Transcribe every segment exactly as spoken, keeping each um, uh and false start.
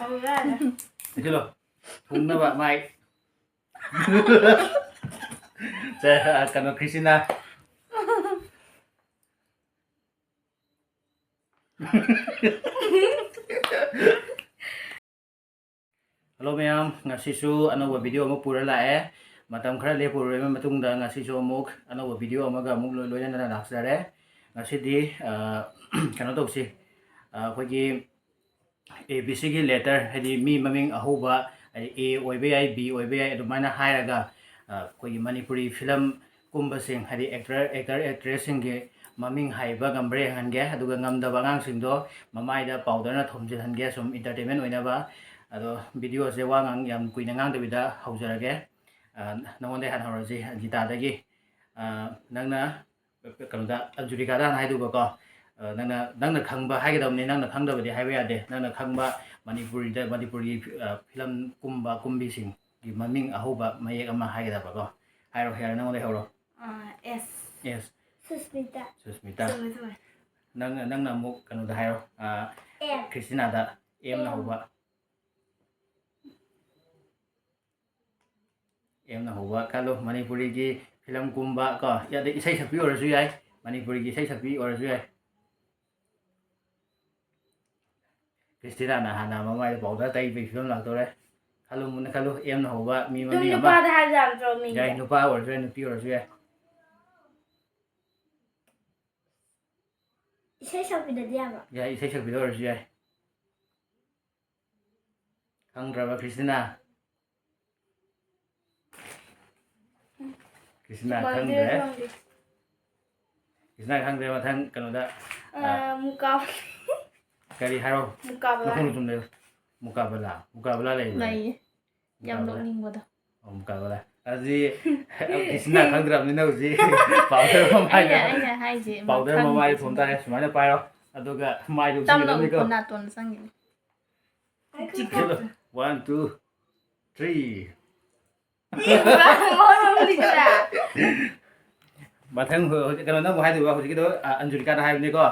ꯄꯤꯁꯤꯜꯂꯣ꯫ ꯊꯨꯡꯅꯕ ꯃꯥꯏ꯫ ꯁꯦ, ꯑ, ꯀꯩꯅꯣ, ꯈ꯭ꯔꯤꯁꯇꯤꯅꯥ꯫ ꯍꯜꯂꯣ ꯃꯌꯥꯝ, ꯉꯁꯤꯁꯨ ꯑꯅꯧꯕ ꯚꯤꯗꯤꯑꯣ ꯑꯃ ꯄꯨꯔ ꯂꯥꯛꯑꯦ꯫ ꯃꯇꯝ ꯈꯔ ꯂꯦꯞꯄꯨꯔꯕ ꯃꯇꯨꯡꯗ ꯉꯁꯤꯁꯨ ꯑꯃꯨꯛ ꯑꯅꯧꯕ ꯚꯤꯗꯤꯑꯣ ꯑꯃꯒ ꯑꯃꯨꯛ ꯂꯣꯏ-, ꯂꯣꯏꯅꯅ ꯂꯥꯛꯆꯔꯦ꯫ ꯉꯁꯤꯗꯤ, ꯑ, ꯀꯩꯅꯣ ꯇꯧꯁꯤ, ꯑ, ꯑꯩꯈꯣꯏꯒꯤ ꯑꯦ ꯕꯤ ꯁꯤꯒꯤ ꯂꯦꯇꯔ, ꯍꯥꯏꯗꯤ ꯃꯤ ꯃꯃꯤꯡ ꯑꯍꯧꯕ, ꯍꯥꯏꯗꯤ ꯑꯦ ꯑꯣꯏꯕ ꯌꯥꯏ, ꯕꯤ ꯑꯣꯏꯕ ꯌꯥꯏ, ꯑꯗꯨꯃꯥꯏꯅ ꯍꯥꯏꯔꯒ, ꯑ, ꯑꯩꯈꯣꯏꯒꯤ ꯃꯅꯤꯄꯨꯔꯤ ꯐꯤꯂꯝ ꯀꯨꯝꯕꯁꯤꯡ, ꯍꯥꯏꯗꯤ ꯑꯦꯛꯇꯔ, ꯑꯦꯛꯇꯔ ꯑꯦꯛꯇ꯭ꯔꯦꯁꯁꯤꯡꯒꯤ ꯃꯃꯤꯡ ꯍꯥꯏꯕ ꯉꯝꯕ꯭ꯔꯥ ꯌꯦꯡꯍꯟꯒꯦ, ꯑꯗꯨꯒ ꯉꯝꯗꯕ ꯑꯉꯥꯡꯁꯤꯡꯗꯣ ꯃꯃꯥꯏꯗ ꯄꯥꯎꯗꯔꯅ ꯊꯣꯝꯖꯤꯜꯍꯟꯒꯦ, ꯁꯨꯝ ꯏꯟꯇꯔꯇꯦꯟꯃꯦꯟ ꯑꯣꯏꯅꯕ꯫ ꯑꯗꯣ ꯚꯤꯗꯤꯑꯣꯁꯦ ꯋꯥ ꯉꯥꯡ-, ꯌꯥꯝ ꯀꯨꯏꯅ ꯉꯥꯡꯗꯕꯤꯗ ꯍꯧꯖꯔꯒꯦ꯫ ꯑ, ꯅꯉꯣꯟꯗꯩ ꯍꯥꯟꯅ ꯍꯧꯔꯁꯤ, ꯑꯟꯖꯤꯇꯥꯗꯒꯤ꯫ ꯑ, ꯅꯪꯅ ꯀꯩꯅꯣꯗ, ꯑꯟꯖꯨꯔꯤꯀꯥꯗ ꯍꯥꯟꯅ ꯍꯥꯏꯗꯧꯕꯀꯣ꯫ ꯑ, ꯅꯪꯅ, ꯅꯪꯅ ꯈꯪꯕ ꯍꯥꯏꯒꯗꯕꯅꯤ, ꯅꯪꯅ ꯈꯪꯗꯕꯗꯤ ꯍꯥꯏꯕ ꯌꯥꯗꯦ꯫ ꯅꯪꯅ ꯈꯪꯕ ꯃꯅꯤꯄꯨꯔꯤꯗ, ꯃꯅꯤꯄꯨꯔꯒꯤ, ꯑ, ꯐꯤꯂꯝ ꯀꯨꯝꯕ ꯀꯨꯝꯕꯤꯁꯤꯡꯒꯤ ꯃꯃꯤꯡ ꯑꯍꯧꯕ ꯃꯌꯦꯛ ꯑꯃ ꯍꯥꯏꯒꯗꯕꯀꯣ꯫ ꯍꯥꯏꯔꯣ, ꯌꯥꯔꯦ, ꯅꯉꯣꯟꯗꯩ ꯍꯧꯔꯣ꯫ ꯑ, ꯑꯦꯁ꯫ ꯑꯦꯁ꯫ ꯁꯨꯁꯃꯤꯇꯥ꯫ ꯁꯨꯁꯃꯤꯇꯥ꯫ ꯆꯨꯝꯃꯦ, ꯆꯨꯝꯃꯦ꯫ ꯅꯪ, ꯅꯪꯅ ꯑꯃꯨꯛ ꯀꯩꯅꯣꯗ ꯍꯥꯏꯔꯣ, ꯑ, ꯑꯦꯝ꯫ ꯈ꯭ꯔꯤꯁꯇꯤꯅꯥꯗ ꯑꯦꯝꯅ ꯑꯦꯝ꯫ ꯍꯧꯕ꯫ ꯑꯦꯝꯅ ꯍꯧꯕ ꯈꯜꯂꯨ, ꯃꯅꯤꯄꯨꯔꯤꯒꯤ ꯐꯤꯂꯝ ꯀꯨꯝꯕ ꯀꯣ, ꯑꯗꯩ ꯏꯁꯩ ꯁꯛꯄꯤ ꯑꯣꯏꯔꯁꯨ ꯌꯥꯏ, ꯃꯅꯤꯄꯨꯔꯤꯒꯤ ꯏꯁꯩ ꯁꯛꯄꯤ ꯑꯣꯏꯔꯁꯨ ꯌꯥꯏ꯫ ꯈ꯭ꯔꯤꯁꯇꯤꯅꯥꯅ ꯍꯥꯟꯅ ꯃꯃꯥꯏꯗ ꯄꯥꯎꯗꯔ ꯇꯩꯕꯒꯤ ꯐꯤꯕꯝ ꯂꯥꯛꯇꯧꯔꯦ꯫ ꯈꯜꯂꯨ, ꯃꯨꯟꯅ ꯈꯜꯂꯨ, ꯑꯦꯝꯅ ꯍꯧꯕ ꯃꯤ ꯑꯗꯨꯝ ꯃꯃꯤꯡ ꯑꯃ꯫ ꯅꯨꯄꯥꯗ ꯍꯥꯏꯕ ꯌꯥꯗ꯭ꯔꯣ ꯃꯤꯡꯗ? ꯌꯥꯏ, ꯅꯨꯄꯥ ꯑꯣꯏꯔꯁꯨ ꯌꯥꯏ, ꯅꯨꯄꯤ ꯑꯣꯏꯔꯁꯨ ꯌꯥꯏ꯫ ꯏꯁꯩ ꯁꯛꯄꯤꯗꯗꯤ ꯌꯥꯕ꯭ꯔꯣ? ꯌꯥꯏ, ꯏꯁꯩ ꯁꯛꯄꯤꯗ ꯑꯣꯏꯔꯁꯨ ꯌꯥꯏ꯫ ꯈꯪꯗ꯭ꯔꯕ ꯈ꯭ꯔꯤꯁꯇꯤꯅꯥ? ꯀ꯭ꯔꯤꯁꯅ ꯈꯪꯗ꯭ꯔꯦ꯫ ꯈꯪꯗꯦ꯫ ꯀ꯭ꯔꯤꯁꯅ ꯈꯪꯗ꯭ꯔꯦ, ꯃꯊꯪ ꯀꯩꯅꯣꯗ, ꯑ, ꯑ, ꯃꯨꯀꯥ-, ꯀꯔꯤ ꯍꯥꯏꯔꯣ? ꯃꯨꯀꯥꯕꯂꯥ꯫ ꯅꯈꯣꯡꯗ ꯁꯨꯝ ꯂꯩꯌꯨ꯫ ꯃꯨꯀꯥꯕꯂꯥ꯫ ꯃꯨꯀꯥꯕꯂꯥ ꯂꯩꯕ꯭ꯔꯥ? ꯂꯩꯌꯦ꯫ ꯌꯥꯝ ꯃꯨꯀꯥꯕꯂꯥ꯫ ꯅꯣꯛꯅꯤꯡꯕꯗꯣ꯫ ꯑꯣ, ꯃꯨꯀꯥꯕꯂꯥ꯫ ꯑꯗꯨꯗꯤ ꯀ꯭ꯔꯤꯁꯅ ꯈꯪꯗ꯭ꯔꯕꯅꯤꯅ ꯍꯧꯖꯤꯛ ꯄꯥꯎꯗꯔ ꯃꯃꯥꯏꯗ, ꯑꯩꯅ, ꯑꯩꯅ ꯍꯥꯏꯁꯦ, ꯃꯥ ꯄꯥꯎꯗꯔ ꯃꯃꯥꯏꯗ ꯈꯪꯗꯦ ꯊꯣꯝ ꯇꯥꯔꯦ꯫ ꯁꯨꯃꯥꯏꯅ ꯄꯥꯏꯔꯣ꯫ ꯑꯗꯨꯒ ꯃꯥꯏꯗ ꯇꯞꯅ ꯎꯞꯁꯤꯟꯒꯗꯕꯅꯤꯀꯣ꯫ ꯎꯞꯄꯣ, ꯅꯥꯇꯣꯟꯗ ꯆꯪꯈꯤꯅꯤ꯫ ꯆꯤꯛ-, ꯆꯤꯛ-, one, two, three꯫ ꯃꯊꯪ ꯍꯧ-, ꯍꯧꯖꯤꯛ ꯀꯩꯅꯣꯅ ꯑꯃꯨꯛ ꯍꯥꯏꯗꯣꯏꯕ, ꯍꯧꯖꯤꯛꯀꯤꯗꯣ, ꯑ, ꯑꯟꯖꯨꯔꯤꯀꯥꯅ ꯍꯥꯏꯕꯅꯤꯀꯣ꯫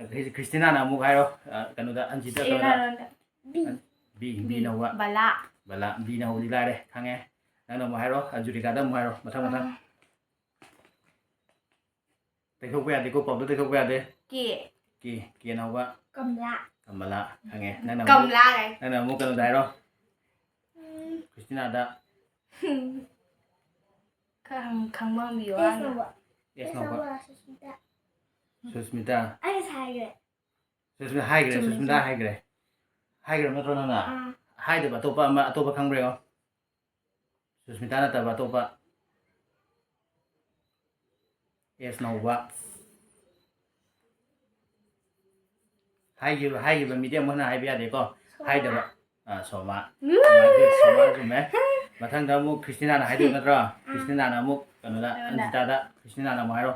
ꯑꯗꯒꯤ ꯈ꯭ꯔꯤꯁꯇꯤꯅꯥꯅ ꯑꯃꯨꯛ ꯍꯥꯏꯔꯣ, ꯑ, ꯀꯩꯅꯣꯗ, ꯑꯟꯖꯤꯠꯇ, ꯀꯩꯅꯣꯗ꯫ ꯑꯦ, ꯕꯤ꯫ ꯑꯟ-, ꯕꯤ, ꯕꯤꯅ ꯍꯧꯕ꯫ ꯕꯂꯥ꯫ ꯕꯂꯥ, ꯕꯤꯅ ꯍꯧꯕꯗꯤ ꯂꯥꯏꯔꯦ, ꯈꯪꯉꯦ꯫ ꯅꯪꯅ ꯑꯃꯨꯛ ꯍꯥꯏꯔꯣ, ꯑꯟꯖꯨꯔꯤꯀꯥꯗ ꯑꯃꯨꯛ ꯍꯥꯏꯔꯣ, ꯃꯊꯪ, ꯃꯊꯪ꯫ ꯑꯥ꯫ ꯇꯩꯊꯣꯛꯄ ꯌꯥꯗꯦꯀꯣ, ꯄꯥꯎꯗꯔ ꯇꯩꯊꯣꯛꯄ ꯌꯥꯗꯦ꯫ ꯀꯦ꯫ ꯀꯦ, ꯀꯦꯅ ꯍꯧꯕ꯫ ꯀꯃꯂꯥ꯫ ꯀꯃꯂꯥ, ꯈꯪꯉꯦ꯫ ꯅꯪꯅ ꯑꯃꯨꯛ, ꯀꯃꯂꯥ ꯀꯥꯏ꯫ ꯅꯪꯅ ꯑꯃꯨꯛ ꯀꯩꯅꯣꯗ ꯍꯥꯏꯔꯣ꯫ ꯎꯝ꯫ ꯈ꯭ꯔꯤꯁꯇꯤꯅꯥꯗ꯫ ꯈꯔ ꯍꯪ-, ꯈꯪꯕ ꯍꯪꯕꯤꯌꯨ, ꯑꯦꯁ ꯍꯥꯟꯅ꯫ ꯅꯧꯕ꯫ ꯑꯦꯁ ꯑꯦꯁ ꯅꯧꯕ꯫ ꯅꯧꯕ, ꯁꯨꯁꯃꯤꯇꯥ꯫ ꯁꯨꯁꯃꯤꯇꯥ꯫ ꯑꯩ ꯉꯁꯥꯏ ꯍꯥꯏꯈ꯭ꯔꯦ꯫ ꯁꯨꯁꯃꯤꯇꯥ ꯍꯥꯏꯈ꯭ꯔꯦ, ꯆꯨꯝꯃꯦ, ꯁꯨꯁꯃꯤꯇꯥ ꯆꯨꯝꯃꯦ꯫ ꯍꯥꯏꯈ꯭ꯔꯦ꯫ ꯍꯥꯏꯈ꯭ꯔꯕ ꯅꯠꯇ꯭ꯔꯣ ꯅꯪꯅ? ꯑꯥ꯫ ꯍꯥꯏꯗꯕ ꯑꯇꯣꯞꯄ ꯑꯃ, ꯑꯇꯣꯞꯄ ꯈꯪꯕ꯭ꯔꯥ ꯌꯦꯡꯉꯣ꯫ ꯁꯨꯁꯃꯤꯇꯥ ꯅꯠꯇꯕ ꯑꯇꯣꯞꯄ꯫ ꯑꯦꯁ ꯅꯧꯕ꯫ ꯍꯥꯏꯈꯤꯕ, ꯍꯥꯏꯈꯤꯕ ꯃꯤꯗꯤ ꯑꯃꯨꯛ ꯍꯟꯅ ꯍꯥꯏꯕ ꯌꯥꯗꯦꯀꯣ꯫ ꯁꯣꯃꯥ꯫ ꯍꯥꯏꯗꯕ꯫ ꯑꯥ, ꯁꯣꯃꯥ꯫ ꯎꯝ꯫ ꯁꯣꯃꯥ, ꯁꯣꯃꯥ ꯆꯨꯝꯃꯦ꯫ ꯃꯊꯪꯗ ꯑꯃꯨꯛ ꯈ꯭ꯔꯤꯁꯇꯤꯅꯥꯅ ꯍꯥꯏꯗꯣꯏ ꯅꯠꯇ꯭ꯔꯣ? ꯈ꯭ꯔꯤꯁꯇꯤꯅꯥꯅ ꯑꯃꯨꯛ ꯀꯩꯅꯣꯗ, ꯑꯩꯉꯣꯟꯗ꯫ ꯑꯟꯖꯤꯇꯥꯗ, ꯈ꯭ꯔꯤꯁꯇꯤꯅꯥꯅ ꯑꯃꯨꯛ ꯍꯥꯏꯔꯣ꯫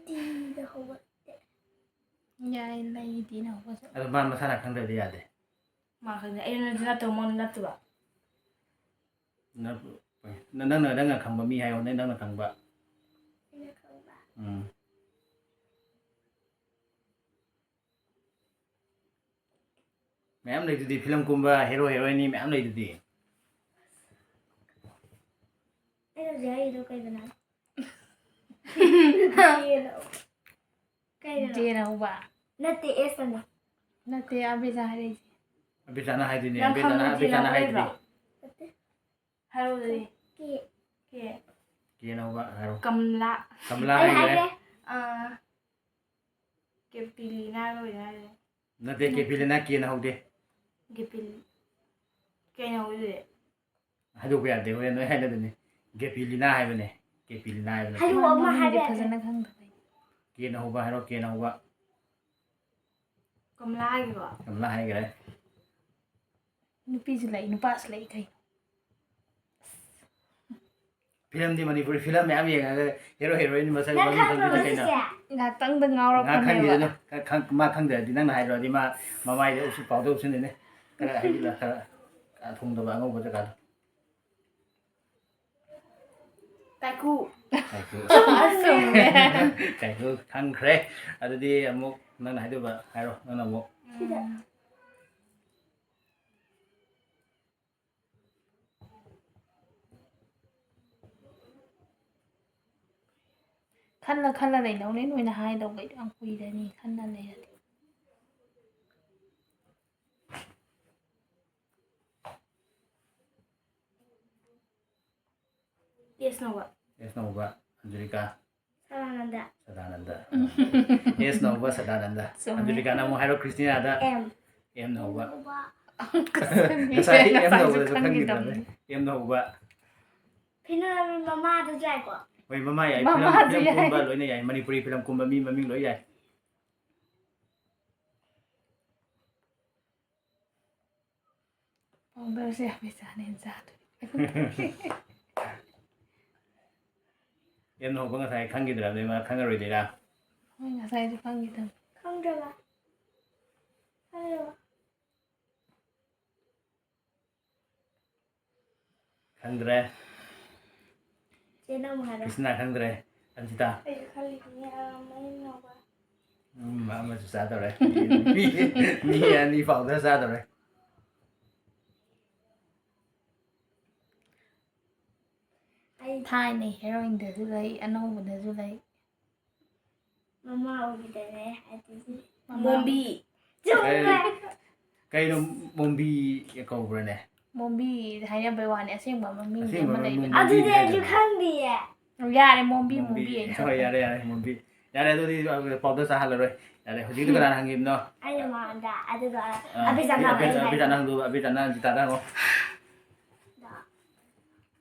ꯗꯤꯗ ꯍꯧꯕ꯫ ꯌꯥꯏ, ꯂꯩ, ꯗꯤꯅ ꯍꯧꯕꯁꯨ꯫ ꯑꯗꯣ ꯃꯥ ꯃꯁꯥꯅ ꯈꯪꯗ꯭ꯔꯗꯤ ꯌꯥꯗꯦ꯫ ꯃꯥ ꯈꯪꯗꯦ꯫ ꯑꯩꯅ ꯅꯠꯇ꯭ꯔꯣ, ꯃꯉꯣꯟꯗ ꯅꯠꯇ꯭ꯔꯣ? ꯅ-, ꯅ-, ꯅꯪꯅ, ꯅꯪꯅ ꯈꯪꯕ ꯃꯤ ꯍꯥꯏꯌꯣ, ꯅꯪ, ꯅꯪꯅ ꯈꯪꯕ꯫ ꯑꯩꯅ ꯈꯪꯕ꯫ ꯎꯝ꯫ ꯃꯌꯥꯝ ꯂꯩꯗꯨꯗꯤ, ꯐꯤꯂꯝ ꯀꯨꯝꯕ ꯍꯦꯔꯣ ꯍꯦꯔꯣꯏꯅꯤ ꯃꯌꯥꯝ ꯂꯩꯗꯨꯗꯤ꯫ ꯑꯩꯅ ꯍꯧꯖꯤꯛ ꯍꯥꯏꯔꯤꯗꯣ ꯀꯩꯗꯅꯣ? ꯀꯩꯗꯅꯣ? ꯖꯦꯅ ꯍꯧꯕ꯫ ꯅꯠꯇꯦ, ꯑꯦꯁ ꯑꯅ꯫ ꯅꯠꯇꯦ, ꯑꯕꯦꯖꯥ ꯍꯥꯏꯔꯛꯏꯁꯦ꯫ ꯑꯕꯦꯖꯥꯅ ꯍꯥꯏꯗꯣꯏꯅꯦ, ꯅꯪ ꯑꯕꯦꯖꯥꯅ, ꯈꯪꯕ ꯖꯦꯅ ꯑꯕꯦꯖꯥꯅ ꯍꯧꯕ ꯍꯥꯏꯗꯨꯗꯤ꯫ ꯂꯩꯕ꯭ꯔꯣ? ꯅꯠꯇꯦ꯫ ꯍꯥꯏꯔꯛꯑꯣ ꯑꯗꯨꯗꯤ꯫ ꯀꯦ꯫ ꯀꯦ꯫ ꯀꯦꯅ ꯍꯧꯕ ꯍꯥꯏꯔꯣ꯫ ꯀꯃꯂꯥ꯫ ꯀꯃꯂꯥ ꯑꯩ ꯍꯥꯏꯈ꯭ꯔꯦ꯫ ꯍꯥꯏꯒꯦ꯫ ꯑꯥ, ꯀꯦꯄꯤꯂꯤꯅꯥꯒ ꯑꯣꯏꯅ ꯍꯥꯏꯔꯦ꯫ ꯅꯠꯇꯦ, ꯅꯠꯇꯦ꯫ ꯀꯦꯄꯤꯂꯤꯅꯥ ꯀꯦꯅ ꯍꯧꯗꯦ꯫ ꯒꯦꯄꯤꯜ-, ꯀꯩꯅꯣ ꯍꯧꯗꯣꯏꯁꯦ? ꯍꯥꯏꯗꯣꯛꯄ ꯌꯥꯗꯦ, ꯍꯣꯔꯦꯟ ꯅꯣꯏ ꯍꯥꯏꯅꯗꯣꯏꯅꯤ꯫ ꯒꯦꯄꯤꯂꯤꯅꯥ ꯍꯥꯏꯕꯅꯦ, ꯀꯦꯄꯤꯂꯤꯅꯥ ꯍꯥꯏꯕ ꯅꯠꯇꯦ꯫ ꯍꯥꯏꯔꯛꯑꯣ, ꯑꯃ ꯃꯃꯤꯡꯗꯤ ꯍꯥꯏꯕ ꯌꯥꯗꯦ꯫ ꯐꯖꯅ ꯈꯪꯗꯕꯩ꯫ ꯀꯦꯅ ꯍꯧꯕ ꯍꯥꯏꯔꯣ, ꯀꯦꯅ ꯍꯧꯕ꯫ ꯀꯃꯂꯥ ꯍꯥꯏꯈꯤꯕꯣ? ꯀꯃꯂꯥ ꯍꯥꯏꯈ꯭ꯔꯦ꯫ ꯅꯨꯄꯤꯁꯨ ꯂꯩ, ꯅꯨꯄꯥꯁꯨ ꯂꯩ ꯀꯩꯅꯣ꯫ ꯐꯤꯂꯝꯗꯤ ꯃꯅꯤꯄꯨꯔꯤ ꯐꯤꯂꯝ ꯃꯌꯥꯝ ꯌꯦꯡꯉꯒ ꯍꯦꯔꯣ ꯍꯦꯔꯣꯏꯟ ꯃꯁꯛ ꯅꯪ ꯃꯃꯤꯡ ꯈꯪꯕ꯭ꯔꯣ ꯈꯪꯕꯤꯗ ꯀꯩꯅꯣ? ꯁꯤꯁꯦ? ꯉꯥꯛꯇꯪꯗ ꯉꯥꯎꯔꯛꯄꯅꯦꯕ꯫ ꯉꯥꯛ ꯈꯪꯗꯦꯗꯅ, ꯈ-, ꯈꯪ-, ꯃꯥ ꯈꯪꯗ꯭ꯔꯗꯤ ꯅꯪꯅ ꯍꯥꯏꯗ꯭ꯔꯗꯤ ꯃꯥ ꯃꯃꯥꯏꯗ ꯎꯁꯨ ꯄꯥꯎꯗ ꯎꯞꯁꯤꯟꯗꯣꯏꯅꯦ꯫ ꯈꯔ ꯍꯥꯏꯖꯤꯜꯂ, ꯈꯔ ꯊꯣꯡꯗꯕ ꯑꯉꯧꯕ ꯖꯒꯥꯗꯣ꯫ ꯀꯥꯏꯀꯨ꯫ ꯀꯥꯏꯀꯨ꯫ ꯆꯨꯝꯃꯦ꯫ ꯀꯥꯏꯀꯨ ꯈꯪꯈ꯭ꯔꯦ꯫ ꯑꯗꯨꯗꯤ ꯑꯃꯨꯛ ꯅꯪꯅ ꯍꯥꯏꯗꯣꯏꯕ ꯍꯥꯏꯔꯣ, ꯅꯪꯅ ꯑꯃꯨꯛ꯫ ꯁꯤꯗ꯫ ꯈꯜꯂ ꯈꯜꯂ ꯂꯩꯗꯧꯅꯦ, ꯅꯣꯏꯅ ꯍꯥꯏꯗꯧꯕꯩꯗꯣ ꯌꯥꯝ ꯀꯨꯏꯔꯅꯤ ꯈꯟꯅ ꯂꯩꯔꯗꯤ꯫ ꯑꯦꯁ ꯅꯧꯕ꯫ ꯑꯦꯁ ꯅꯧꯕ, ꯑꯟꯖꯂꯤꯀꯥ꯫ ꯁꯗꯥꯅꯟꯗ꯫ ꯁꯗꯥꯅꯟꯗ꯫ ꯑꯦꯁ ꯅꯧꯕ, ꯁꯗꯥꯅꯟꯗ꯫ ꯆꯨꯝꯃꯦ꯫ ꯑꯟꯖꯂꯤꯀꯥꯅ ꯑꯃꯨꯛ ꯍꯥꯏꯔꯣ, ꯀ꯭ꯔꯤꯁꯇꯤꯅꯥꯗ꯫ ꯑꯦꯝ꯫ ꯑꯦꯝ ꯅꯧꯕ꯫ ꯉꯁꯥꯏ ꯑꯦꯝ ꯅꯧꯕꯗꯁꯨ ꯈꯪꯈꯤꯗ꯭ꯔꯕꯅꯦ꯫ ꯈꯪꯈꯤꯗꯕꯅꯦ꯫ ꯑꯦꯝ ꯅꯧꯕ꯫ ꯐꯤꯅꯣ ꯃꯃꯥꯗꯨꯁꯨ ꯌꯥꯏꯀꯣ? ꯍꯣꯏ, ꯃꯃꯥ ꯌꯥꯏ꯫ ꯃꯃꯥꯁꯨ ꯐꯤꯂꯝ, ꯐꯤꯂꯝ ꯌꯥꯏ꯫ ꯀꯨꯝꯕ ꯂꯣꯏꯅ ꯌꯥꯏ꯫ ꯃꯅꯤꯄꯨꯔꯤ ꯐꯤꯂꯝ ꯀꯨꯝꯕ ꯃꯤ ꯃꯃꯤꯡ ꯂꯣꯏ ꯌꯥꯏ꯫ ꯄꯥꯎꯗꯔꯁꯦ ꯌꯥꯝ ꯆꯥꯅꯦꯅ ꯆꯥꯗꯣꯏꯅꯦ꯫ ꯑꯦꯝꯅ ꯍꯧꯕ ꯉꯁꯥꯏ ꯈꯪꯈꯤꯗ꯭ꯔꯕꯅꯦ, ꯃꯥ ꯈꯪꯉꯔꯣꯏꯗꯣꯏꯔꯥ? ꯍꯣꯏ, ꯉꯁꯥꯏꯁꯨ ꯈꯪꯈꯤꯗꯕꯅꯦ꯫ ꯈꯪꯗ꯭ꯔꯕ? ꯈꯪꯗ꯭ꯔꯕ? ꯈꯪꯗ꯭ꯔꯦ꯫ ꯆꯦ, ꯅꯪ ꯑꯃꯨꯛ ꯍꯥꯏꯔꯣ꯫ ꯀ꯭ꯔꯤꯁꯅꯥ ꯈꯪꯗ꯭ꯔꯦ꯫ ꯑꯟꯖꯤꯇꯥ꯫ ꯑꯩꯁꯨ ꯈꯜꯂꯤꯅꯦ, ꯑꯥ, ꯃꯌꯨꯝ ꯌꯧꯕ꯫ ꯎꯝ, ꯑꯃꯁꯨ ꯆꯥꯗꯧꯔꯦ꯫ ꯃꯤ, ꯃꯤ ꯑꯅꯤ ꯄꯥꯎꯗꯔ ꯆꯥꯗꯧꯔꯦ꯫ ꯑꯩ ꯊꯥꯏꯅ ꯍꯦꯔꯣꯏꯟꯗꯁꯨ ꯂꯩ, ꯑꯅꯧꯕꯗꯁꯨ ꯂꯩ꯫ ꯃꯃꯥ ꯑꯣꯏꯈꯤꯗꯔꯦ ꯑꯗꯨꯗꯤ꯫ ꯃꯃꯥ ꯃꯣꯝꯕꯤ꯫ ꯑꯣꯏ- ꯆꯨꯝꯃꯦ꯫ ꯀꯩ-, ꯀꯩꯅꯣ ꯃꯣꯝꯕꯤ ꯀꯧꯕ꯭ꯔꯅꯦ? ꯃꯣꯝꯕꯤ ꯍꯥꯏꯅꯕꯩ ꯋꯥꯅꯤ, ꯑꯁꯦꯡꯕ ꯃꯃꯤꯡꯗꯤ ꯑꯁꯦꯡꯕ ꯑꯃ ꯃꯃꯤꯡ ꯂꯩꯕꯅꯤ꯫ ꯃꯣꯝꯕꯤ ꯑꯗꯨꯗꯤ ꯑꯩꯁꯨ ꯍꯥꯏꯗꯅ꯫ ꯈꯪꯗꯤꯌꯦ꯫ ꯌꯥꯔꯦ, ꯃꯣꯝꯕꯤ, ꯃꯣꯝꯕꯤ, ꯃꯣꯝꯕꯤ ꯑꯩ ꯍꯣꯏ, ꯆꯠꯈ꯭ꯔꯦ꯫ ꯌꯥꯔꯦ, ꯌꯥꯔꯦ, ꯃꯣꯝꯕꯤ꯫ ꯌꯥꯔꯦ, ꯑꯗꯨꯗꯤ ꯄꯥꯎꯗꯔ ꯆꯥꯍꯜꯂꯔꯣꯏ꯫ ꯌꯥꯔꯦ, ꯍꯧꯖꯤꯛꯀꯤꯗꯣ ꯀꯅꯥꯅ ꯍꯪꯈꯤꯕꯅꯣ? ꯑꯩꯅ ꯃꯥꯗ, ꯑꯗꯨꯒ ꯑꯥ, ꯑꯕꯤꯆꯥꯟꯅ ꯑꯕꯤ-, ꯑꯕꯤ-, ꯍꯪꯉꯦ꯫ ꯑꯕꯤꯆꯥꯟꯅ ꯍꯪꯗꯣꯛꯑꯣ, ꯑꯕꯤꯆꯥꯟꯅ ꯑꯟꯖꯤꯇꯥꯗ ꯍꯪꯉꯣ꯫ ꯗ꯫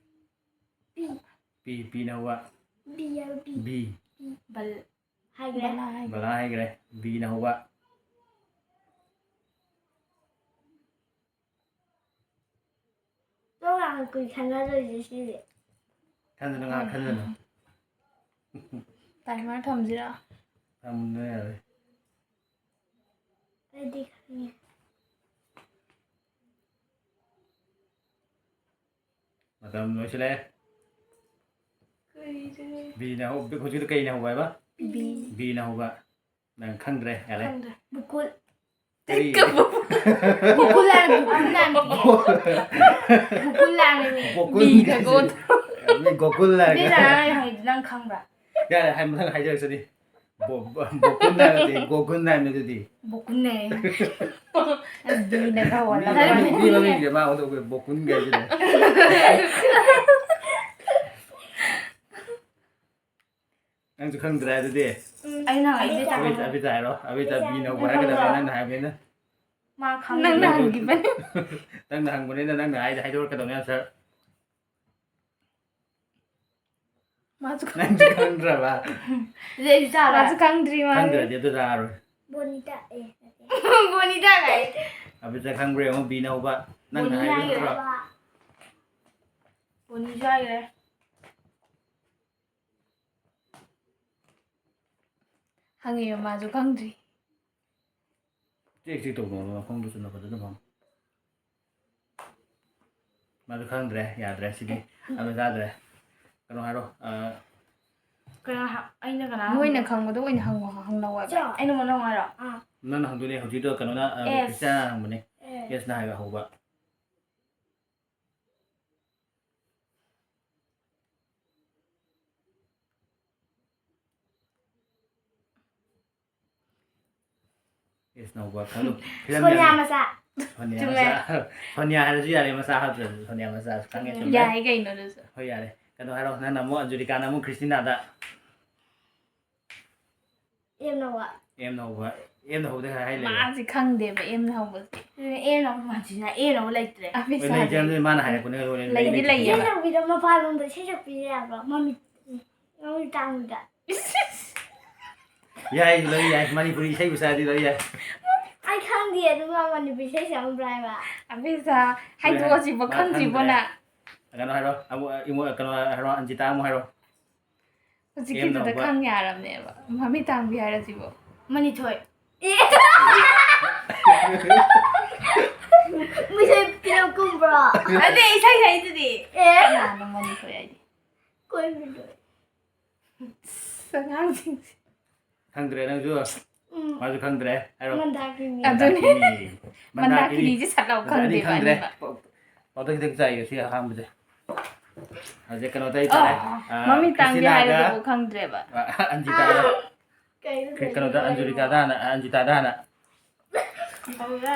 ꯄꯤ꯫ ꯄꯤ, ꯄꯤꯅ ꯍꯧꯕ꯫ ꯕꯤ ꯍꯥꯏꯕ ꯄꯤ꯫ ꯕꯤ꯫ ꯕꯤ꯫ ꯕꯜ-, ꯍꯥꯏꯈ꯭ꯔꯦ꯫ ꯕꯂꯥ ꯍꯥꯏꯈ꯭ꯔꯦ꯫ ꯕꯂꯥ ꯍꯥꯏꯈ꯭ꯔꯦ꯫ ꯕꯤꯅ ꯍꯧꯕ꯫ ꯇꯣ ꯌꯥꯝ ꯀꯨꯏ ꯈꯟꯅꯗꯣꯏꯁꯦ ꯁꯤꯗꯤ꯫ ꯈꯟꯖꯅꯨ, ꯉꯥꯏꯍꯥꯛ ꯈꯟꯖꯅꯨ꯫ ꯇꯥꯏꯃꯔ ꯊꯝꯁꯤꯔꯣ? ꯊꯝꯕ ꯌꯥꯔꯦ꯫ ꯑꯩꯗꯤ ꯈꯪꯉꯦ꯫ ꯃꯇꯝ ꯂꯣꯏꯁꯤꯜꯂꯦ꯫ ꯀꯩꯗꯅꯣ? ꯕꯤꯅ ꯍꯧ-, ꯍꯧꯖꯤꯛꯀꯤꯗꯣ ꯀꯩꯅ ꯍꯧꯕ ꯍꯥꯏꯕ? ꯕꯤ꯫ ꯕꯤꯅ ꯍꯧꯕ꯫ ꯅꯪ ꯈꯪꯗ꯭ꯔꯦ, ꯌꯥꯔꯦ꯫ ꯈꯪꯗ꯭ꯔꯦ꯫ ꯕꯨꯀꯨꯜ꯫ ꯀꯔꯤ? ꯕꯨꯀꯨꯜ ꯍꯥꯏꯕ, ꯕꯨꯀꯨꯜ ꯍꯥꯏꯕ꯫ ꯕꯨꯀꯨꯜ ꯍꯥꯏꯕ꯫ ꯒꯣꯀꯨꯜ ꯃꯤ ꯀꯥꯏꯁꯦ꯫ ꯒꯣꯀꯨꯜ꯫ ꯃꯤ ꯒꯣꯀꯨꯜ ꯍꯥꯏꯔꯒ꯫ ꯕꯦꯖꯥꯔ ꯍꯥꯏꯗꯤ ꯅꯪ ꯈꯪꯕ꯭ꯔꯥ? ꯌꯥꯔꯦ, ꯍꯥꯏ, ꯃꯊꯪ ꯍꯥꯏꯖꯔꯛꯁꯅꯤ꯫ ꯕꯣ-, ꯕꯣ-, ꯕꯣꯀꯨꯟ ꯍꯥꯏꯕ ꯅꯠꯇꯦ, ꯒꯣꯀꯨꯟ ꯍꯥꯏꯕꯅꯤ ꯑꯗꯨꯗꯤ꯫ ꯕꯣꯀꯨꯟꯅꯦ꯫ ꯕꯤꯅ ꯈꯔ ꯋꯥꯠꯂꯝꯃꯦ꯫ ꯃꯤ, ꯃꯤ ꯃꯃꯤꯡꯁꯦ ꯃꯥ ꯑꯣꯟꯊꯣꯛꯄ ꯕꯣꯀꯨꯟ ꯀꯥꯏꯁꯤꯅꯦ꯫ ꯅꯪꯁꯨ ꯈꯪꯗ꯭ꯔꯦ ꯑꯗꯨꯗꯤ? ꯑꯩꯅ ꯍꯪꯉꯛꯏꯁꯦ ꯑꯕꯤꯇꯥ, ꯇꯥꯃꯣ꯫ ꯑꯕꯤꯇꯥ ꯍꯥꯏꯔꯣ꯫ ꯑꯕꯤꯇꯥ ꯕꯤꯅ ꯍꯧꯕ ꯍꯥꯏꯔꯛꯀꯗꯕꯅꯤ, ꯅꯪꯅ ꯍꯥꯏꯕꯅꯤꯅ꯫ ꯃꯥ ꯈꯪꯗꯦ꯫ ꯅꯪꯅ ꯍꯪꯈꯤꯕꯅꯤ꯫ ꯅꯪꯅ ꯍꯪꯕꯅꯤꯅ ꯅꯪꯅ ꯍꯥꯏꯗꯤ ꯍꯥꯏꯗꯣꯔꯛꯀꯗꯕꯅꯤ answer꯫ ꯃꯥꯁꯨ ꯈꯪ- ꯅꯪꯁꯨ ꯈꯪꯗ꯭ꯔꯕ? ꯑꯗꯨꯗꯤ ꯑꯩꯁꯨ ꯆꯥꯔꯣꯏ꯫ ꯃꯥꯁꯨ ꯈꯪꯗ꯭ꯔꯤ ꯃꯥꯜꯂꯦ꯫ ꯈꯪꯗ꯭ꯔꯗꯤ ꯑꯗꯨ ꯆꯥꯔꯣꯏ꯫ ꯕꯣꯅꯤꯇꯥ, ꯑꯦ, ꯅꯠꯇꯦ꯫ ꯕꯣꯅꯤꯇꯥ ꯀꯥꯏ꯫ ꯑꯕꯤꯇꯥ ꯈꯪꯕ꯭ꯔꯥ ꯌꯦꯡꯉꯣ, ꯕꯤꯅ ꯍꯧꯕ꯫ ꯅꯪꯅ ꯕꯣꯅꯤ ꯍꯥꯏꯕ ꯍꯥꯏꯈ꯭ꯔꯦ꯫ ꯅꯠꯇ꯭ꯔꯣ? ꯕꯣꯅꯤꯁꯨ ꯍꯥꯏꯈ꯭ꯔꯦ꯫ ꯍꯪꯉꯤꯕ ꯃꯥꯁꯨ ꯈꯪꯗ꯭ꯔꯤ꯫ ꯆꯦꯛ ꯆꯦꯛ ꯇꯧꯗꯧꯅꯣ, ꯃꯐꯝꯗꯨ ꯆꯨꯝꯅ ꯐꯖꯅ ꯐꯝ꯫ ꯃꯥꯁꯨ ꯈꯪꯗ꯭ꯔꯦ, ꯌꯥꯗ꯭ꯔꯦ ꯁꯤꯗꯤ꯫ ꯑꯗꯨ ꯆꯥꯗ꯭ꯔꯦ꯫ ꯀꯩꯅꯣ ꯍꯥꯏꯔꯣ, ꯑ, ꯀꯩꯅꯣ ꯍ-, ꯑꯩꯅ ꯀꯅꯥ ꯅꯣꯏꯅ ꯍꯪꯕ? ꯈꯪꯕꯗꯣ ꯑꯣꯏꯅ ꯍꯪꯉꯣ, ꯍꯪꯂꯛꯑꯣ ꯍꯥꯏꯕ꯫ ꯆꯣ꯫ ꯑꯩꯅ ꯃꯣꯏꯅ ꯍꯪꯉꯣ ꯍꯥꯏꯔꯣ? ꯑꯥ꯫ ꯅꯪꯅ ꯍꯪꯗꯣꯏꯅꯦ ꯍꯧꯖꯤꯛꯇꯣ ꯀꯩꯅꯣꯅ, ꯑ, ꯑꯦꯁ꯫ ꯀ꯭ꯔꯤꯁꯇꯤꯌꯥꯅ ꯍꯪꯕꯅꯦ꯫ ꯑꯦ꯫ ꯑꯦꯁꯅ ꯍꯥꯏꯕ ꯍꯧꯕ꯫ ꯑꯦꯁꯅ ꯍꯧꯕ ꯈꯜꯂꯨ꯫ ꯐꯤꯂꯝ ꯁꯣꯅꯤꯌꯥ ꯌꯥꯝ-, ꯃꯆꯥ꯫ ꯁꯣꯅꯤꯌꯥ ꯆꯨꯝꯃꯦ꯫ ꯃꯆꯥ꯫ ꯁꯣꯅꯤꯌꯥ ꯍꯥꯏꯔꯁꯨ ꯌꯥꯔꯦ, ꯃꯆꯥ ꯍꯥꯞꯇ꯭ꯔꯁꯨ ꯁꯣꯅꯤꯌꯥ ꯃꯆꯥ ꯈꯪꯉꯦ, ꯆꯨꯝꯃꯦ꯫ ꯌꯥꯏ ꯀꯩꯅꯣ ꯑꯗꯨꯁꯨ꯫ ꯍꯣꯏ, ꯌꯥꯔꯦ꯫ ꯀꯩꯅꯣ ꯍꯥꯏꯔꯣ, ꯅꯪꯅ ꯑꯃꯨꯛ ꯑꯟꯖꯨꯂꯤꯀꯥꯅ ꯑꯃꯨꯛ ꯈ꯭ꯔꯤꯁꯇꯤꯅꯥꯗ꯫ ꯑꯦꯝꯅ ꯍꯧꯕ꯫ ꯑꯦꯝꯅ ꯍꯧꯕ꯫ ꯑꯦꯝꯅ ꯍꯧꯕꯗ ꯈꯔ ꯍꯥꯏ ꯂꯩꯔꯦ꯫ ꯃꯥꯁꯤ ꯈꯪꯗꯦꯕ ꯑꯦꯝꯅ ꯍꯧꯕꯁꯦ꯫ ꯑꯗꯨꯅꯦ ꯑꯦꯝꯅ ꯍꯧꯕ ꯃꯥꯟꯁꯤꯅ ꯑꯦꯝꯅ ꯍꯧꯕ ꯂꯩꯇ꯭ꯔꯦ꯫ ꯑꯣꯏ, ꯂꯩꯇ꯭ꯔꯦ, ꯑꯗꯨꯗꯤ ꯃꯥꯅ ꯍꯥꯏꯔꯛꯄꯅꯦ, ꯂꯣꯏꯅ ꯂꯩꯗꯤ ꯂꯩꯇ꯭ꯔꯦ꯫ ꯂꯩꯌꯦꯕ꯫ ꯏꯁꯩ ꯁꯛꯄꯤꯗ ꯌꯥꯕ꯭ꯔꯣ? ꯃꯃꯤꯠ, ꯃꯃꯤꯠ ꯇꯥꯡꯕꯗ꯫ ꯌꯥꯏ, ꯂꯣꯏ ꯌꯥꯏ꯫ ꯃꯅꯤꯄꯨꯔꯤ ꯏꯁꯩꯕꯨ ꯆꯥꯔꯗꯤ ꯂꯣꯏ ꯌꯥꯏ꯫ ꯑꯩ ꯈꯪꯗꯦ, ꯑꯗꯨ ꯃꯥ ꯃꯅꯤꯄꯨꯔꯤ ꯏꯁꯩ ꯁꯛꯂꯝꯕ꯭ꯔꯥ ꯍꯥꯏꯕ꯫ ꯑꯕꯤꯁꯥ, ꯍꯥꯏꯗꯣꯛꯑꯣ ꯁꯤꯕꯣ, ꯃꯥ ꯈꯪꯗ꯭ꯔꯤꯕꯣ ꯈꯪꯗ꯭ꯔꯦ꯫ ꯅꯪ? ꯀꯩꯅꯣ ꯍꯥꯏꯔꯣ, ꯑꯃꯨꯛ, ꯏꯃꯣ-, ꯀꯩꯅꯣ ꯍꯥꯏꯔꯣ, ꯑꯟꯖꯤꯇꯥ ꯑꯃꯨꯛ ꯍꯥꯏꯔꯣ꯫ ꯍꯧꯖꯤꯛꯀꯤꯗꯨꯗ ꯑꯦꯝꯅ ꯍꯧꯕ꯫ ꯈꯪ ꯌꯥꯔꯕꯅꯦꯕ꯫ ꯃꯃꯤꯠ ꯇꯥꯡꯕꯤ ꯍꯥꯏꯔꯁꯤꯕꯣ꯫ ꯃꯅꯤꯊꯣꯏ꯫ ꯑꯦ꯫ ꯃꯤꯁꯦ ꯐꯤꯂꯝ ꯀꯨꯝꯕ꯭ꯔꯣ? ꯑꯗꯨꯗꯤ ꯏꯁꯩ ꯁꯛꯏꯗꯨꯗꯤ꯫ ꯑꯦ꯫ ꯀꯅꯥꯅꯣ ꯃꯅꯤꯊꯣꯏ ꯍꯥꯏꯗꯤ? ꯀꯣꯏ ꯃꯤꯊꯣꯏ꯫ ꯑꯁ, ꯑꯉꯥꯡꯁꯤꯡꯁꯦ꯫ ꯈꯪꯗ꯭ꯔꯦ ꯅꯪꯁꯨ? ꯎꯝ꯫ ꯃꯥꯁꯨ ꯈꯪꯗ꯭ꯔꯦ꯫ ꯍꯥꯏꯔꯣ꯫ ꯃꯟꯗꯥꯀꯤꯅꯤ꯫ ꯑꯗꯨꯅꯦ꯫ ꯃꯟꯗꯥꯀꯤꯅꯤ꯫ ꯃꯟꯗꯥꯀꯤꯅꯤꯁꯦ ꯁꯠ ꯂꯥꯎ ꯑꯗꯨꯗꯤ ꯑꯅꯤ ꯈꯪꯗꯦꯕ ꯈꯪꯗ꯭ꯔꯦ꯫ ꯑꯅꯤꯃꯛ꯫ ꯄꯥꯎ-, ꯄꯥꯎꯗꯣꯏ ꯈꯤꯇꯪ ꯆꯥꯏꯌꯦ ꯁꯤ ꯑꯍꯥꯟꯕꯁꯦ꯫ ꯍꯧꯖꯤꯛ ꯀꯩꯅꯣ ꯇꯧ ꯇꯥꯔꯦ꯫ ꯑꯣ, ꯑ, ꯃꯃꯤꯡ ꯇꯥꯡꯗꯦ ꯀ꯭ꯔꯤꯁꯇꯤꯅꯥꯒ, ꯍꯥꯏꯒꯗꯕ ꯈꯪꯗ꯭ꯔꯦꯕ꯫ ꯑ, ꯑꯟꯖꯤꯇꯥꯒ꯫ ꯀꯩꯅꯣ ꯀꯩ-, ꯀꯩꯅꯣꯗ, ꯑꯟꯖꯨꯔꯤꯀꯥꯗ ꯍꯥꯟꯅ, ꯑꯟꯖꯤꯇꯥꯗ ꯍꯥꯟꯅ꯫ ꯇꯧꯔꯦ꯫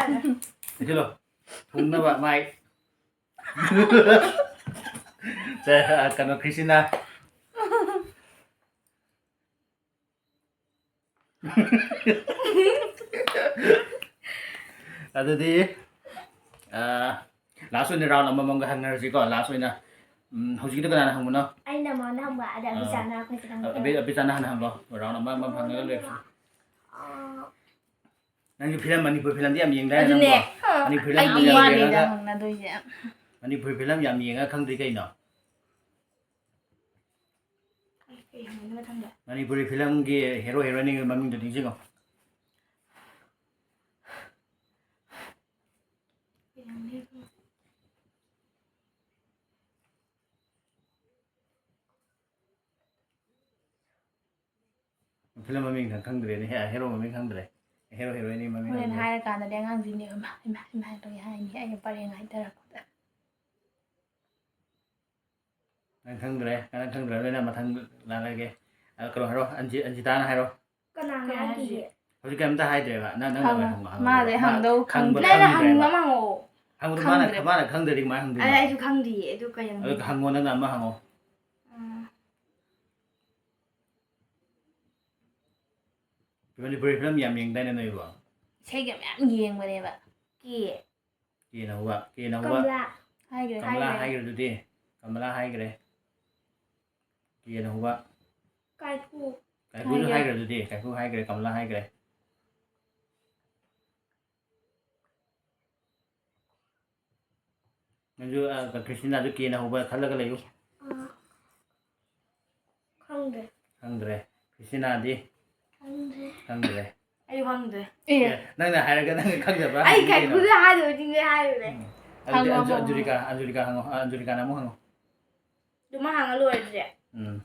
ꯄꯤꯁꯤꯜꯂꯣ꯫ ꯊꯨꯡꯅꯕ ꯃꯥꯏ꯫ ꯁꯦ, ꯑ, ꯀꯩꯅꯣ, ꯀ꯭ꯔꯤꯁꯇꯤꯅꯥ꯫ ꯑꯗꯨꯗꯤ, ꯑ, last ꯑꯣꯏꯅ round ꯑꯃꯃꯝꯒ ꯍꯪꯅꯔꯁꯤꯀꯣ꯫ Last ꯑꯣꯏꯅ, ꯎꯝ, ꯍꯧꯖꯤꯛꯀꯤꯗꯣ ꯀꯅꯥꯅ ꯍꯪꯕꯅꯣ? ꯑꯩꯅ ꯃꯥꯅ ꯍꯪꯕ, ꯑꯗ ꯑꯥ꯫ ꯑꯕꯤꯆꯥꯅ ꯑꯩꯈꯣꯏ ꯈꯤꯇꯪ ꯑꯕꯤ-, ꯑꯕꯤꯆꯥꯅ ꯍꯥꯟꯅ ꯍꯪꯂꯣ꯫ Round ꯑꯃꯃꯝ ꯍꯪꯉꯒ ꯂꯣꯏꯔꯁꯤ꯫ ꯑꯥ, ꯅꯪꯁꯨ ꯐꯤꯂꯝ, ꯃꯅꯤꯄꯨꯔ ꯐꯤꯂꯝꯗꯤ ꯌꯥꯝ ꯌꯦꯡꯗꯥꯏꯅꯦ ꯑꯗꯨꯅꯦ꯫ ꯅꯪꯕꯣ? ꯃꯅꯤꯄꯨꯔ ꯐꯤꯂꯝ ꯑꯩꯗꯤ ꯌꯥꯝ ꯋꯥꯠꯂꯤꯗ ꯌꯦꯡꯉꯒ, ꯍꯪꯅꯗꯣꯏꯁꯦ꯫ ꯃꯅꯤꯄꯨꯔ ꯐꯤꯂꯝ ꯌꯥꯝ ꯌꯦꯡꯉꯒ ꯈꯪꯗ꯭ꯔꯤ ꯀꯩꯅꯣ? ꯀꯩ ꯍꯪꯗꯣꯏꯅꯣ ꯃꯊꯪꯗ? ꯃꯅꯤꯄꯨꯔꯤ ꯐꯤꯂꯝꯒꯤ ꯍꯦꯔꯣ ꯍꯦꯔꯣꯏꯟꯒꯤ ꯃꯃꯤꯡꯗꯣ ꯅꯤꯡꯁꯤꯡꯉꯣ꯫ ꯀꯩ ꯍꯪꯗꯣꯏꯅꯣ? ꯐꯤꯂꯝ ꯃꯃꯤꯡ ꯈꯪ-, ꯈꯪꯗ꯭ꯔꯦꯅꯦ꯫ ꯍꯦ-, ꯍꯦꯔꯣ ꯃꯃꯤꯡ ꯈꯪꯗ꯭ꯔꯦ꯫ ꯍꯦꯔꯣ ꯍꯦꯔꯣꯏꯟꯒꯤ ꯃꯃꯤꯡ ꯍꯣꯔꯦꯟ ꯈꯪꯗ꯭ꯔꯦ꯫ ꯍꯥꯏꯔꯀꯥꯟꯗꯗꯤ ꯑꯉꯥꯡꯁꯤꯡꯅꯦ ꯏꯃꯥ ꯏꯃꯥ ꯏꯃꯥ ꯍꯥꯏꯔꯒ ꯍꯥꯏꯅꯤ ꯑꯩꯅ ꯄꯔꯦꯡ ꯍꯥꯏꯊꯔꯛꯄꯗ꯫ ꯅꯪ ꯈꯪꯗ꯭ꯔꯦ, ꯅꯪ ꯈꯪꯗ꯭ꯔꯕꯅꯤꯅ ꯃꯊꯪ ꯂꯥꯛꯑꯒꯦ꯫ ꯑ, ꯀꯩꯅꯣ ꯍꯥꯏꯔꯣ, ꯑꯟꯖꯤ-, ꯑꯟꯖꯤꯇꯥꯅ ꯍꯥꯏꯔꯣ꯫ ꯀꯅꯥꯅ ꯀꯩ ꯍꯥꯏꯈꯤꯒꯦ? ꯍꯥꯏꯁꯦ? ꯍꯧꯖꯤꯛ ꯀꯩꯝꯇ ꯍꯥꯏꯗ꯭ꯔꯦꯕ꯫ ꯅꯪ, ꯅꯪ ꯍꯪꯉꯣ꯫ ꯑꯣꯏꯅ ꯍꯪꯉꯣ, ꯍꯪꯉꯣ꯫ ꯃꯥꯁꯦ ꯃꯥ ꯍꯪꯗꯧ ꯈꯪꯕꯗꯣ ꯅꯪꯅ ꯈꯪꯗ꯭ꯔꯦꯕ꯫ ꯍꯪꯕ ꯑꯃ ꯍꯪꯉꯛꯑꯣ꯫ ꯍꯪꯕꯗꯣ ꯃꯥꯅ, ꯈꯪꯗ꯭ꯔꯦ꯫ ꯃꯥꯅ ꯈꯪꯗ꯭ꯔꯗꯤ ꯀꯃꯥꯏꯅ ꯍꯪꯗꯣꯏꯅꯣ? ꯑꯗ ꯑꯩꯁꯨ ꯈꯪꯗꯤꯌꯦ ꯑꯗꯨ ꯀꯩ ꯑꯗꯨ ꯍꯪꯗꯣꯏꯅꯣ? ꯍꯪꯉꯣ, ꯅꯪꯅ ꯑꯃ ꯍꯪꯉꯣ꯫ ꯑꯥ, ꯃꯅꯤꯄꯨꯔꯤ ꯐꯤꯂꯝ ꯌꯥꯝ ꯌꯦꯡꯗꯥꯏꯅꯦ ꯅꯣꯏꯕꯣ? ꯏꯁꯩꯒ ꯃꯌꯥꯝ ꯌꯦꯡꯕꯅꯦꯕ꯫ ꯀꯦ꯫ ꯀꯦꯅ ꯍꯧꯕ, ꯀꯦꯅ ꯍꯧꯕ꯫ ꯀꯃꯂꯥ꯫ ꯍꯥꯏꯈ꯭ꯔꯦ꯫ ꯀꯃꯂꯥ ꯍꯥꯏꯈ꯭ꯔꯦ꯫ ꯍꯥꯏꯈ꯭ꯔꯦ ꯑꯗꯨꯗꯤ꯫ ꯀꯃꯂꯥ ꯍꯥꯏꯈ꯭ꯔꯦ꯫ ꯀꯦꯅ ꯍꯧꯕ꯫ ꯀꯥꯏꯀꯨ꯫ ꯀꯥꯏꯀꯨꯁꯨ ꯍꯥꯏꯈ꯭ꯔꯦ꯫ ꯍꯥꯏꯈ꯭ꯔꯦ ꯑꯗꯨꯗꯤ꯫ ꯀꯥꯏꯀꯨ ꯍꯥꯏꯈ꯭ꯔꯦ, ꯀꯃꯂꯥ ꯍꯥꯏꯈ꯭ꯔꯦ꯫ ꯅꯪꯁꯨ, ꯑ, ꯀ꯭ꯔꯤꯁꯇꯤꯅꯥꯁꯨ ꯀꯦꯅ ꯍꯧꯕ ꯈꯜꯂꯒ ꯂꯩꯌꯨ꯫ ꯑꯥ, ꯈꯪꯗ꯭ꯔꯦ꯫ ꯈꯪꯗ꯭ꯔꯦ꯫ ꯀ꯭ꯔꯤꯁꯇꯤꯅꯥꯗꯤ? ꯈꯪꯗ꯭ꯔꯦ꯫ ꯈꯪꯗ꯭ꯔꯦ꯫ ꯑꯩ ꯈꯪꯗ꯭ꯔꯦ꯫ ꯑꯦ꯫ ꯑꯦ, ꯅꯪꯅ ꯍꯥꯏꯔꯒ ꯅꯪꯅ ꯈꯪꯗꯕ꯭ꯔꯥ? ꯑꯩ ꯍꯪꯉꯤꯁꯦ ꯀꯩꯅꯣ? ꯀꯥꯏꯀꯨꯗ ꯍꯥꯏꯗꯣꯏꯗꯤꯅꯦ ꯍꯥꯏꯔꯨꯔꯦ꯫ ꯎꯝ꯫ ꯑꯗꯨꯗꯤ ꯍꯪꯉꯣ, ꯑꯟꯖꯨ-, ꯍꯪꯉꯣ, ꯑꯟꯖꯨꯔꯤꯀꯥ, ꯑꯟꯖꯨꯔꯤꯀꯥ ꯍꯪꯉꯣ꯫ ꯑ, ꯑꯟꯖꯨꯔꯤꯀꯥꯅ ꯑꯃꯨꯛ ꯍꯪꯉꯣ꯫ ꯑꯟꯖꯨꯔꯤꯀꯥꯅ ꯑꯃꯨꯛ ꯍꯪꯉꯣ꯫ ꯑꯗꯨꯃ ꯍꯪꯉ ꯂꯣꯏꯔꯗꯤ꯫ ꯎꯝ꯫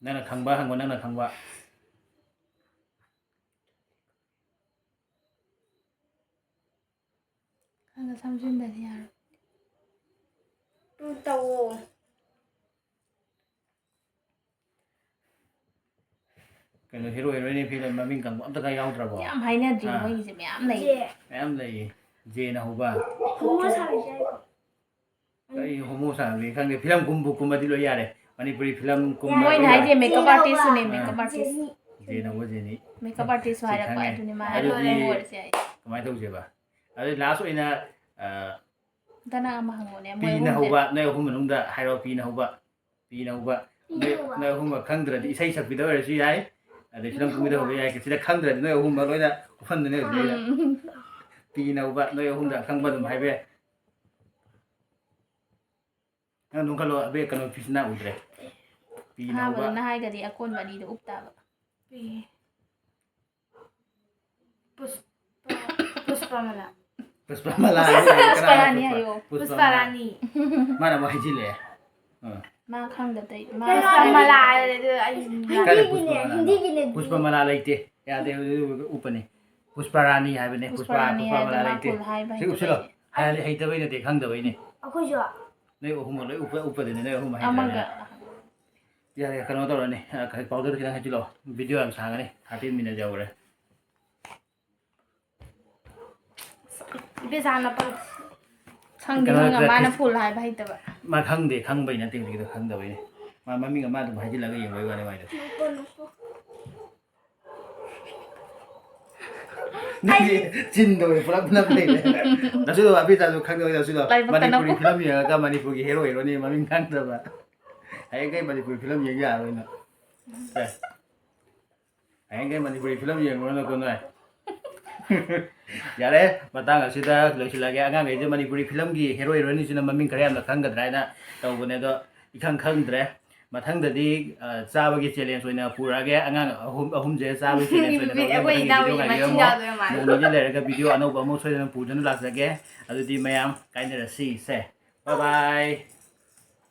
ꯅꯪꯅ ꯈꯪꯕ ꯍꯪꯉꯣ, ꯅꯪꯅ ꯈꯪꯕ꯫ ꯁꯝꯖꯤꯟꯗꯗꯤ ꯌꯥꯔꯣꯏ꯫ ꯎꯝ, ꯇꯧꯋꯣ꯫ ꯀꯩꯅꯣ, ꯍꯦꯔꯣ ꯍꯦꯔꯣꯏꯟ ꯐꯤꯂꯝ ꯃꯃꯤꯡ ꯈꯪꯕ ꯑꯝꯇ ꯈꯔ ꯌꯥꯎꯗ꯭ꯔꯕꯣ? ꯌꯥꯝ ꯍꯥꯏꯅꯗ꯭ꯔꯤ ꯑꯥ꯫ ꯃꯣꯏꯒꯤꯁꯦ ꯃꯌꯥꯝ ꯂꯩ꯫ ꯖꯦ꯫ ꯃꯌꯥꯝ ꯂꯩꯌꯦ꯫ ꯖꯦꯅ ꯍꯧꯕ꯫ ꯍꯣꯃꯣ ꯁꯥꯕꯤꯁꯦ ꯍꯥꯏꯀꯣ? ꯀꯔꯤ ꯍꯣꯃꯣ ꯁꯥꯕꯤ ꯈꯪꯗꯦ, ꯐꯤꯂꯝ ꯀꯨꯝꯕꯨ ꯀꯨꯝꯃꯗꯤ ꯂꯣꯏ ꯌꯥꯔꯦ꯫ ꯃꯅꯤꯄꯨꯔꯤ ꯐꯤꯂꯝ ꯀꯨꯝꯕ ꯃꯣꯏꯅ ꯂꯣꯏ ꯍꯥꯏꯁꯦ ꯌꯥꯔꯦ꯫ ꯃꯦꯀꯞ ꯑꯥꯔꯇꯤꯁ ꯁꯨꯅꯦ, ꯑꯥ꯫ Makeup artist. ꯖꯦꯅ ꯍꯧꯕ ꯖꯦꯅꯤ꯫ ꯃꯦꯀꯞ ꯑꯥꯔꯇꯤꯁ ꯁꯤ ꯍꯥꯏꯔꯛꯄ, ꯈꯪꯉꯦ꯫ ꯑꯗꯨꯅꯤ ꯃꯥ ꯑꯗꯨꯗꯤ ꯍꯦꯔꯣꯏꯟ ꯑꯣꯏꯔꯁꯦ ꯍꯥꯏ꯫ ꯀꯃꯥꯏꯅ ꯇꯧꯁꯦꯕ? ꯑꯗꯨ ꯂꯥꯁ ꯑꯣꯏꯅ, ꯑ, ꯗꯅ ꯑꯃ ꯍꯪꯉꯣꯅꯦ, ꯃꯣꯏ ꯄꯤꯅ ꯑꯍꯨꯝꯁꯦ꯫ ꯍꯧꯕ, ꯅꯣꯏ ꯑꯍꯨꯝ ꯃꯅꯨꯡꯗ ꯍꯥꯏꯔꯣ, ꯄꯤꯅ ꯍꯧꯕ꯫ ꯄꯤꯅ ꯍꯧꯕ꯫ ꯅꯣꯏ, ꯅꯣꯏ ꯑꯍꯨꯝꯃꯛ ꯈꯪꯗ꯭ꯔꯗꯤ ꯏꯁꯩ ꯁꯛꯄꯤꯗ ꯑꯣꯏꯔꯁꯨ ꯌꯥꯏ, ꯑꯗꯩ ꯐꯤꯂꯝ ꯀꯨꯝꯕꯤꯗ ꯍꯧꯕ ꯌꯥꯏ꯫ ꯁꯤꯗ ꯈꯪꯗ꯭ꯔꯗꯤ ꯅꯣꯏ ꯑꯍꯨꯝꯃꯛ ꯂꯣꯏꯅ ꯎꯐꯟꯗꯅꯦ ꯑꯣꯏꯗꯣꯏꯅꯦ꯫ ꯎꯝ꯫ ꯄꯤꯅ ꯍꯧꯕ, ꯅꯣꯏ ꯑꯍꯨꯝꯗ ꯑꯈꯪꯕ ꯑꯗꯨꯝ ꯍꯥꯏꯕ ꯌꯥꯏ꯫ ꯅꯪ ꯑꯗꯨꯝ ꯈꯜꯂꯣ, ꯑꯕꯦ, ꯀꯩꯅꯣ, ꯐꯤꯁꯤꯅ ꯎꯗ꯭ꯔꯦ꯫ ꯄꯤꯅ ꯍꯧꯕ꯫ ꯑꯍꯥꯟꯕꯗꯨꯅ ꯍꯥꯏꯒꯗꯤ ꯑꯀꯣꯟꯕ ꯑꯅꯤꯗꯣ ꯎꯞ ꯇꯥꯕ꯫ ꯄꯤ꯫ ꯄꯨꯁꯄ-, ꯄꯨꯁꯄꯃꯂꯥ꯫ ꯄꯨꯁꯄꯃꯂꯥ ꯍꯥꯏꯌꯣ, ꯀꯅꯥꯅꯣ ꯄꯨꯁꯄ-, ꯄꯨꯁꯄ-, ꯄꯨꯁꯄꯔꯥꯅꯤ꯫ ꯄꯨꯁꯄꯃꯂꯥ꯫ ꯃꯥꯅ ꯑꯃꯨꯛ ꯍꯥꯏꯖꯤꯜꯂꯦ꯫ ꯑꯥ꯫ ꯃꯥ ꯈꯪꯗ ꯇꯩ-, ꯃꯥ ꯀꯩꯅꯣ, ꯄꯨꯁꯄꯃꯂꯥ ꯍꯥꯏꯔꯦ, ꯑꯗꯨ ꯑꯩ ꯀꯥꯏꯗ ꯍꯤꯟꯗꯤꯒꯤꯅꯦ, ꯄꯨꯁꯄꯃꯂꯥꯅꯣ? ꯍꯤꯟꯗꯤꯒꯤꯅꯦ ꯑꯗꯨꯗꯤ꯫ ꯄꯨꯁꯄꯃꯂꯥ ꯂꯩꯇꯦ꯫ ꯌꯥꯗꯦ, ꯑꯗꯨ ꯎꯞꯄꯅꯤ꯫ ꯄꯨꯁꯄꯔꯥꯅꯤ ꯍꯥꯏꯕꯅꯦ, ꯄꯨꯁꯄ, ꯄꯨꯁꯄꯔꯥꯅꯤ ꯍꯥꯏꯕ ꯄꯨꯁꯄꯃꯂꯥ ꯃꯥ ꯂꯩꯇꯦ꯫ ꯐꯨꯜ ꯍꯥꯏꯕ ꯁꯤ ꯎꯞꯁꯤꯜꯂꯣ꯫ ꯍꯩꯇꯕꯩꯅꯦ꯫ ꯍꯥꯏꯗꯤ ꯍꯩꯇꯕꯩ ꯅꯠꯇꯦ, ꯈꯪꯗꯕꯩꯅꯦ꯫ ꯑꯩꯈꯣꯏꯁꯨ꯫ ꯅꯣꯏ ꯑꯍꯨꯝꯃꯛ ꯂꯣꯏ ꯎꯞꯄ-, ꯎꯞꯄꯗꯨꯅꯦ, ꯅꯣꯏ ꯑꯍꯨꯝ ꯍꯥꯏꯇꯥꯔꯦ꯫ ꯑꯃꯒ꯫ ꯌꯥꯔꯦ, ꯀꯩꯅꯣ ꯇꯧꯔꯅꯤ, ꯑ, ꯀꯩ, powder ꯈꯤꯇꯪ ꯍꯩꯖꯤꯜꯂꯣ꯫ Video ꯌꯥꯝ ꯁꯥꯡꯉꯅꯤ, thirty minute ꯌꯧꯈ꯭ꯔꯦ꯫ ꯏꯕꯦꯆꯥꯅ ꯄꯜ-, ꯈꯪꯗꯦ, ꯀꯩꯅꯣ, ꯈꯪꯉ ꯃꯥꯅ ꯈ꯭ꯔꯤꯁ-, ꯐꯨꯜ ꯍꯥꯏꯕ ꯍꯩꯇꯕ꯫ ꯃꯥ ꯈꯪꯗꯦ, ꯈꯪꯕꯩ ꯅꯠꯇꯦ, ꯍꯧꯖꯤꯛꯀꯤꯗꯣ ꯈꯪꯗꯕꯩꯅꯦ꯫ ꯃꯥ ꯃꯃꯤꯡ ꯑꯃ ꯑꯗꯨꯝ ꯍꯥꯏꯖꯤꯜꯂꯒ ꯌꯦꯡꯕꯩ ꯋꯥꯅꯤ ꯃꯥꯏꯗꯣ꯫ ꯅꯣꯛꯀꯣ, ꯅꯣꯛꯀꯣ꯫ ꯅꯪꯒꯤ ꯆꯤꯟꯗꯣ ꯄꯨꯂꯞ ꯅꯞ ꯂꯩꯔꯦ꯫ ꯅꯁꯨꯗꯣ, ꯑꯕꯦꯆꯥꯁꯨ ꯈꯪꯗꯕꯩ ꯅꯁꯨꯗꯣ꯫ ꯂꯥꯏꯕꯛꯇ ꯃꯅꯤꯄꯨꯔꯤ ꯅꯞꯄꯨ꯫ ꯐꯤꯂꯝ ꯌꯦꯡꯉꯒ ꯃꯅꯤꯄꯨꯔꯒꯤ ꯍꯦꯔꯣ ꯍꯦꯔꯣꯅꯤ ꯃꯃꯤꯡ ꯈꯪꯗꯕ꯫ ꯍꯌꯦꯡꯈꯩ ꯃꯅꯤꯄꯨꯔꯤ ꯐꯤꯂꯝ ꯌꯦꯡ ꯌꯥꯔꯔꯣꯏ ꯅꯪ꯫ ꯁꯦ꯫ ꯍꯌꯦꯡꯈꯩ ꯃꯅꯤꯄꯨꯔꯤ ꯐꯤꯂꯝ ꯌꯦꯡꯉꯨꯔꯅꯨꯀꯣ ꯅꯣꯏ꯫ ꯌꯥꯔꯦ, ꯃꯇꯥꯡ ꯑꯁꯤꯗ ꯂꯣꯏꯁꯤꯜꯂꯒꯦ꯫ ꯑꯉꯥꯡꯈꯩꯁꯦ ꯃꯅꯤꯄꯨꯔꯤ ꯐꯤꯂꯝꯒꯤ ꯍꯦꯔꯣ ꯍꯦꯔꯣꯏꯟꯁꯤꯅ ꯃꯃꯤꯡ ꯈꯔ ꯌꯥꯝꯅ ꯈꯪꯒꯗ꯭ꯔꯥ ꯍꯥꯏꯅ ꯇꯧꯕꯅꯦ, ꯑꯗꯣ ꯏꯈꯪ ꯈꯪꯗ꯭ꯔꯦ꯫ ꯃꯊꯪꯗꯗꯤ, ꯑ, ꯆꯥꯕꯒꯤ challenge ꯑꯣꯏꯅ ꯄꯨꯔꯛꯑꯒꯦ꯫ ꯑꯉꯥꯡ ꯑꯍꯨꯝ, ꯑꯍꯨꯝꯁꯦ ꯆꯥꯕꯒꯤ challenge ꯑꯣꯏꯅ ꯂꯧꯔꯒꯦ꯫ ꯑꯩꯈꯣꯏ ꯃꯊꯪꯒꯤ ꯏꯅꯥꯎꯒꯤ video ꯉꯥꯏꯕꯤꯔꯝꯃꯣ꯫ ꯃꯆꯤꯟꯖꯥꯛꯇꯣ ꯌꯥꯝ ꯃꯥꯟꯅꯩ꯫ ꯅꯣꯡ ꯅꯤꯅꯤ ꯂꯩꯔꯒ video ꯑꯅꯧꯕ ꯑꯃꯨꯛ ꯁꯣꯏꯗꯅ ꯄꯨꯗꯨꯅ ꯂꯥꯛꯆꯒꯦ꯫ ꯑꯗꯨꯗꯤ ꯃꯌꯥꯝ ꯀꯥꯏꯅꯔꯁꯤ꯫ ꯁꯦ, bye bye꯫